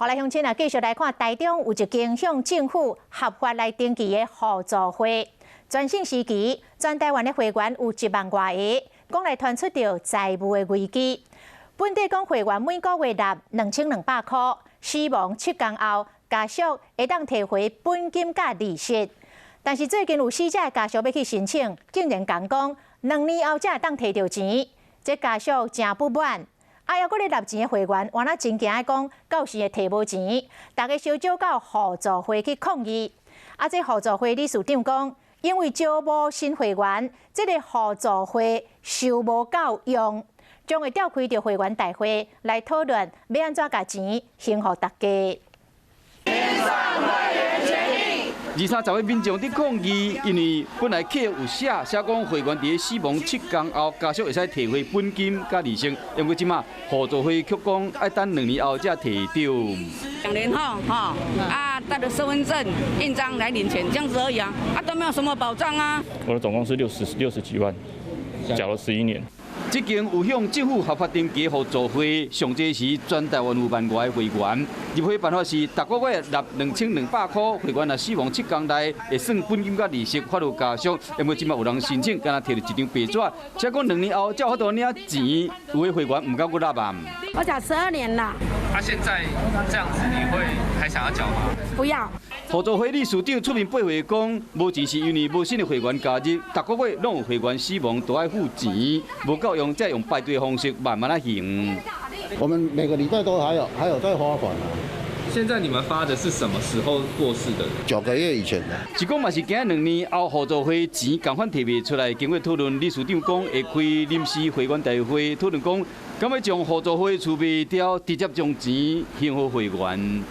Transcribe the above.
好來，鄉親啊，繼續來看台中有一間向政府合法來登記的互助會。全盛時期，全台灣的會員有1萬外個，講來傳出著財務的危機。本底講會員每個月納2200箍，死亡7工後，家屬會當提回本金佮利息。但是最近有死者的家屬欲去申請，竟然共講2年後才會當提著錢，這家屬誠不滿。啊，猶閣咧納錢的會員，原來真驚講，到時會提無錢，大家相招到互助會去抗議。啊，這互助會理事長講，因為招無新會員，這个互助會收無夠用，將會召開著會員大會來討論，欲按怎共錢還予大家。二三十位民眾佇抗議，因為本來契約有寫寫講會員佇死亡7工後，家屬會使提回本金佮利息，毋過這馬互助會卻講愛等2年後才提著。2年後，哈啊，帶著身份證、印章來領錢，這樣子而已啊，啊都沒有什麼保障啊。我的總共是60幾萬，繳了11年。這間有向政府合法登記互助會，上濟時全台灣有萬外個會員。入會辦法是，逐個月納2200箍，會員若死亡7工內會算本金佮利息發予家屬。因為這馬有人申請，敢若提著一張白紙，寫講兩年後才有法度領錢，有的會員毋敢閣納啊。我繳12年了。他現在這樣子，你會還想要繳嗎？不要。互助會理事長出面八話講，無錢是因為無新的會員加入，逐個月攏有會員死亡都愛付錢，無夠用才用排隊的方式慢慢仔還。我們每個禮拜都還有在發款啊。現在你們發的是什麼時候過世的？9個月以前的。是講嘛是驚2年後互助會錢仝款提袂出來，經過討論，理事長講會開臨時會員大會討論講，敢欲將互助會儲備掉，直接將錢還予會員。